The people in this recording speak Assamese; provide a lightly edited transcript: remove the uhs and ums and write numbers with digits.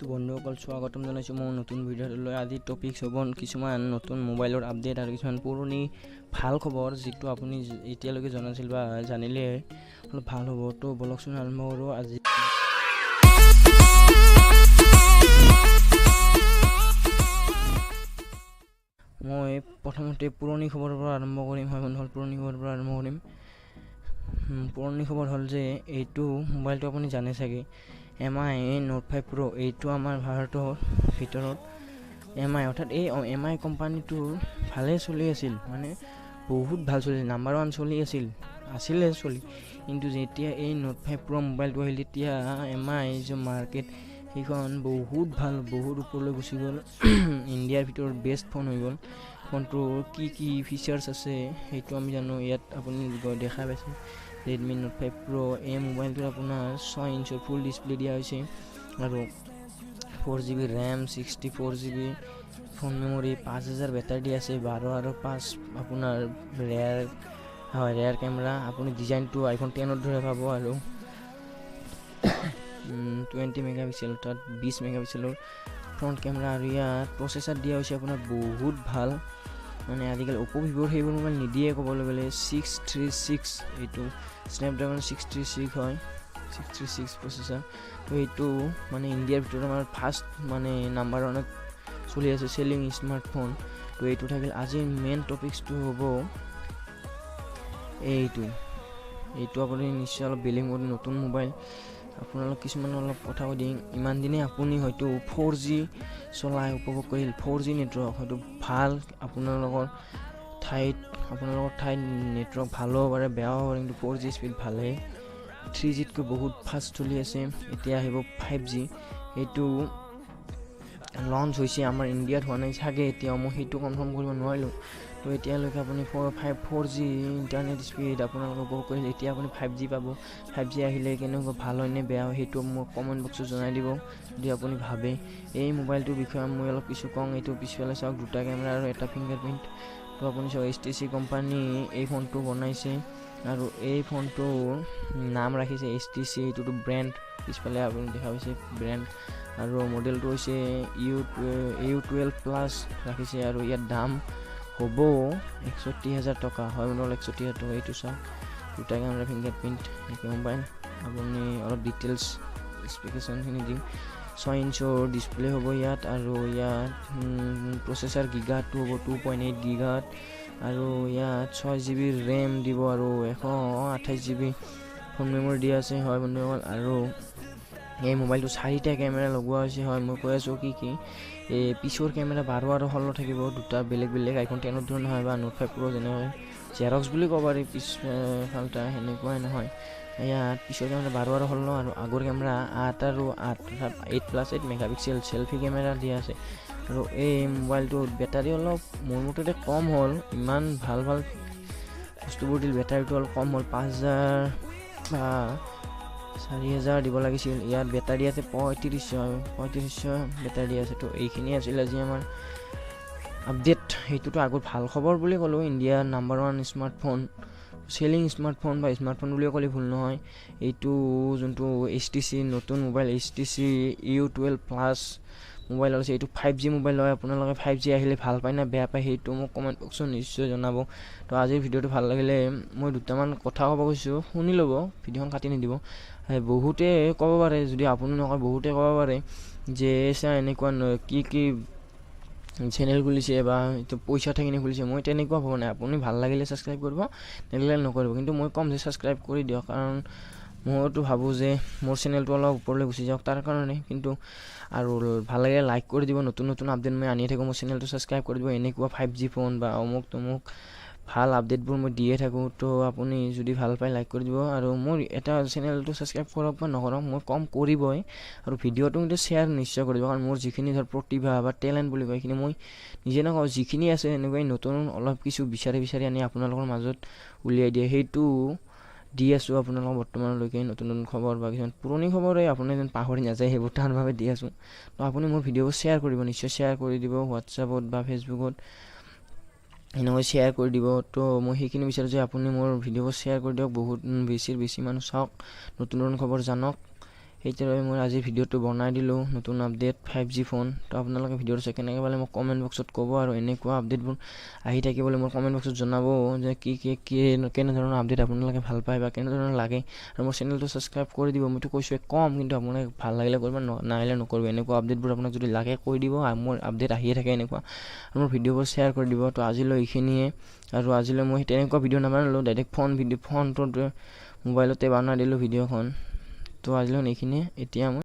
তো বন্ধুসকল স্বাগতম জনাইছোঁ মই নতুন ভিডিঅ'লৈ। আজি টপিকছ হ'ব কিছুমান নতুন মোবাইলৰ আপডেট আৰু কিছুমান পুৰণি ভাল খবৰ যিটো আপুনি এতিয়ালৈকে জনাছিল বা জানিলে অলপ ভাল হ'ব। তো বলকচোন আৰম্ভ কৰোঁ আজি। মই প্ৰথমতে পুৰণি খবৰৰ পৰা আৰম্ভ কৰিম। হয় বন্ধুসকল, পুৰণি খবৰৰ পৰা আৰম্ভ কৰিম। পুৰণি খবৰ হ'ল যে এইটো মোবাইলটো আপুনি জানে চাগে, এম আই নোট 5 প্ৰ'। এইটো আমাৰ ভাৰতৰ ভিতৰত এম আই অৰ্থাৎ এই এম আই কোম্পানীটোৰ ভালেই চলি আছিল, মানে বহুত ভাল চলি আছিল, নাম্বাৰ 1 চলি আছিল, আছিলে চলি। কিন্তু যেতিয়া এই নোট 5 প্ৰ' মোবাইলটো আহিল তেতিয়া এম আই যে মাৰ্কেট সেইখন বহুত ভাল, বহুত ওপৰলৈ গুচি গ'ল, ইণ্ডিয়াৰ ভিতৰত বেষ্ট ফোন হৈ গ'ল। ফোনটোৰ কি কি ফিচাৰ্ছ আছে সেইটো আমি জানো। ইয়াত আপুনি দেখা পাইছে ৰেডমি নোট 5 প্ৰ'। এই মোবাইলটোত আপোনাৰ 6 ইঞ্চৰ ফুল ডিছপ্লে দিয়া হৈছে আৰু 4 GB RAM, 64 GB phone memory, 5000 battery আছে, 12 আৰু 5 আপোনাৰ ৰেয়াৰ হয়, ৰেয়াৰ কেমেৰা। আপুনি ডিজাইনটো আইফোন 10ৰ দৰে পাব আৰু 20 মেগাপিক্সেল অৰ্থাৎ 20 মেগাপিক্সেলৰ ফ্ৰণ্ট কেমেৰা। আৰু ইয়াত প্ৰচেছাৰ দিয়া হৈছে আপোনাৰ বহুত ভাল, মানে আজিকালি অ'প' ভিভ'ৰ সেইবোৰ মোবাইল নিদিয়ে ক'বলৈ গ'লে। 636, এইটো স্নেপড্ৰেগন 636 হয়, 636 প্ৰচেছাৰ। তো এইটো মানে ইণ্ডিয়াৰ ভিতৰত আমাৰ ফাৰ্ষ্ট মানে নাম্বাৰ 1ত চলি আছে চেলিং স্মাৰ্টফোন। তো এইটো থাকিল। আজিৰ মেইন টপিকছটো হ'ব এইটো। এইটো আপুনি নিশ্চয় অলপ বেলেগ নতুন মোবাইল। আপোনালোক কিছুমান অলপ কথা কৈ দিম। ইমান দিনে আপুনি হয়তো 4G চলাই উপভোগ কৰিল, 4G network হয়তো ভাল আপোনালোকৰ ঠাইত, আপোনালোকৰ ঠাইত নেটৱৰ্ক ভালো হ'ব পাৰে, বেয়াও হ'ব পাৰে, কিন্তু 4G speed ভালেই, 3Gতকৈ বহুত ফাষ্ট চলি আছে। এতিয়া আহিব 5G, এইটো লঞ্চ হৈছে আমাৰ ইণ্ডিয়াত হোৱা নাই চাগে এতিয়াও, মই সেইটো কনফাৰ্ম কৰিব নোৱাৰিলোঁ। তো এতিয়ালৈকে আপুনি 4G internet speed আপোনালোকে উপভোগ কৰিলে, এতিয়া আপুনি 5G পাব। 5G আহিলে কেনেকুৱা ভাল হয় নে বেয়া হয় সেইটো মোক কমেণ্ট বক্সত জনাই দিব যদি আপুনি ভাবে। এই মোবাইলটোৰ বিষয়ে মই অলপ কিছু কওঁ। এইটো পিছফালে চাওক, দুটা কেমেৰা আৰু এটা ফিংগাৰ প্ৰিণ্ট। তো আপুনি চাওক HTC company এই ফোনটো বনাইছে আৰু এই ফোনটোৰ নাম ৰাখিছে HTC, এইটোতো ব্ৰেণ্ড, পিছফালে আপুনি দেখা পাইছে ব্ৰেণ্ড। আৰু মডেলটো হৈছে U12 plus ৰাখিছে আৰু ইয়াৰ দাম হ'ব ৬১,০০০ টকা। হয় বন্ধুসকল, ৬১,০০০ টকা। এইটো চাওক, দুটা কেমেৰা, ফিংগাৰ প্ৰিণ্ট, একে মোবাইল। আপুনি অলপ ডিটেইলছ স্পেচিফিকেশ্যনখিনি দিম। 6 ইঞ্চৰ ডিছপ্লে হ'ব ইয়াত আৰু ইয়াত প্ৰচেছাৰ গিগাটো হ'ব 2.8 গিগাত আৰু ইয়াত 6 GB RAM দিব আৰু 128 GB phone memory দিয়া আছে। হয় বন্ধুসকল, আৰু এই মোবাইলটো 4টা কেমেৰা লগোৱা হৈছে। হয়, মই কৈ আছোঁ কি কি। এই পিছৰ কেমেৰা 12 আৰু 16 থাকিব, দুটা বেলেগ বেলেগ, আইফোন 10ৰ দৰে নহয় বা নোট 5 প্ৰ' যেনেকৈ জেৰক্স বুলি ক'ব পাৰি পিছফালটা সেনেকুৱাই নহয়। ইয়াত পিছৰ কেমেৰা 12 আৰু 16 আৰু আগৰ কেমেৰা 8 আৰু 8, অৰ্থাৎ 8+8 মেগাপিক্সেল চেলফি কেমেৰা দিয়া আছে। আৰু এই মোবাইলটোত বেটাৰী অলপ মোৰ মতে কম হ'ল, ইমান ভাল ভাল বস্তুবোৰ দিল, বেটাৰীটো অলপ কম হ'ল, 5000 বা 4000 দিব লাগিছিল। ইয়াত বেটাৰী আছে 3500 বেটাৰী আছে। তো এইখিনি আছিল আজি আমাৰ আপডেট। সেইটোতো আগত ভাল খবৰ বুলি ক'লোঁ, ইণ্ডিয়াৰ নাম্বাৰ 1 স্মাৰ্টফোন, চেলিং স্মাৰ্টফোন বা স্মাৰ্টফোন বুলিও ক'লে ভুল নহয়। এইটো যোনটো HTC নতুন mobile HTC U12 plus mobile ওলাইছে, এইটো 5G mobile হয়। আপোনালোকে 5G আহিলে ভাল পায় নে বেয়া পায় সেইটো মোক কমেণ্ট বক্সত নিশ্চয় জনাব। তো আজিৰ ভিডিঅ'টো ভাল লাগিলে মই দুটামান কথা ক'ব গৈছোঁ, শুনি ল'ব, ভিডিঅ'খন কাটি নিদিব। বহুতে ক'ব পাৰে, যদি আপুনি নকয় বহুতে ক'ব পাৰে যে ছাৰ এনেকুৱা কি কি চেনেল খুলিছে বা এইটো পইচা থাকি খুলিছে। মই তেনেকুৱা ভবা নাই। আপুনি ভাল লাগিলে ছাবস্ক্ৰাইব কৰিব, নেলাগিলে নকৰিব, কিন্তু মই ক'ম যে ছাবস্ক্ৰাইব কৰি দিয়ক, কাৰণ মইতো ভাবোঁ যে মোৰ চেনেলটো অলপ ওপৰলৈ গুচি যাওক তাৰ কাৰণে। কিন্তু আৰু ভাল লাগিলে লাইক কৰি দিব, নতুন নতুন আপডেট মই আনিয়ে থাকোঁ, মোৰ চেনেলটো ছাবস্ক্ৰাইব কৰি দিব। এনেকুৱা 5G phone বা অমুক তমুক ভাল আপডেটবোৰ মই দিয়ে থাকোঁ। তো আপুনি যদি ভাল পায় লাইক কৰি দিব আৰু মোৰ এটা চেনেলটো ছাবস্ক্ৰাইব কৰক বা নকৰক, মই কম কৰিবই। আৰু ভিডিঅ'টো কিন্তু শ্বেয়াৰ নিশ্চয় কৰিব, কাৰণ মোৰ যিখিনি ধৰ প্ৰতিভা বা টেলেণ্ট বুলি কয় সেইখিনি মই নিজে নকওঁ, যিখিনি আছে এনেকুৱাই নতুন অলপ কিছু বিচাৰি বিচাৰি আনি আপোনালোকৰ মাজত উলিয়াই দিয়ে, সেইটো দি আছোঁ আপোনালোকক বৰ্তমানলৈকে। নতুন নতুন খবৰ বা কিছুমান পুৰণি খবৰে আপুনি যেন পাহৰি নাযায় সেইবোৰ তাৰ বাবে দি আছোঁ। তো আপুনি মোৰ ভিডিঅ'বোৰ শ্বেয়াৰ কৰিব, নিশ্চয় শ্বেয়াৰ কৰি দিব হোৱাটছএপত বা ফেচবুকত এনেকৈ শ্বেয়াৰ কৰি দিব। তো মই সেইখিনি বিচাৰোঁ যে আপুনি মোৰ ভিডিঅ'বোৰ শ্বেয়াৰ কৰি দিয়ক, বহুত বেছি বেছি মানুহ চাওক, নতুন নতুন খবৰ জানক। সেইটোৱে মই আজি ভিডিঅ'টো বনাই দিলোঁ, নতুন আপডেট 5G phone. তো আপোনালোকে ভিডিঅ'টো চাই কেনেকৈ পালে মোক কমেণ্ট বক্সত ক'ব, আৰু এনেকুৱা আপডেটবোৰ আহি থাকিবলৈ মোৰ কমেণ্ট বক্সত জনাব যে কি কি কি কেনেধৰণৰ আপডেট আপোনালোকে ভাল পায় বা কেনেধৰণৰ লাগে। আৰু মোৰ চেনেলটো ছাবস্ক্ৰাইব কৰি দিব। মইতো কৈছোঁৱে কম, কিন্তু আপোনালোকে ভাল লাগিলে কৰিব, নাহিলে নকৰিব। এনেকুৱা আপডেটবোৰ আপোনাক যদি লাগে কৈ দিব, মোৰ আপডেট আহিয়ে থাকে এনেকুৱা। আৰু মোৰ ভিডিঅ'বোৰ শ্বেয়াৰ কৰি দিব। তো আজিলৈ এইখিনিয়ে, আৰু আজিলৈ মই তেনেকুৱা ভিডিঅ' নাবনালোঁ, ডাইৰেক্ট ফোন ভিডিঅ' ফোনটোত মোবাইলতে বনাই দিলোঁ ভিডিঅ'খন। তো আজিলৈ এইখিনিয়ে, এতিয়া মই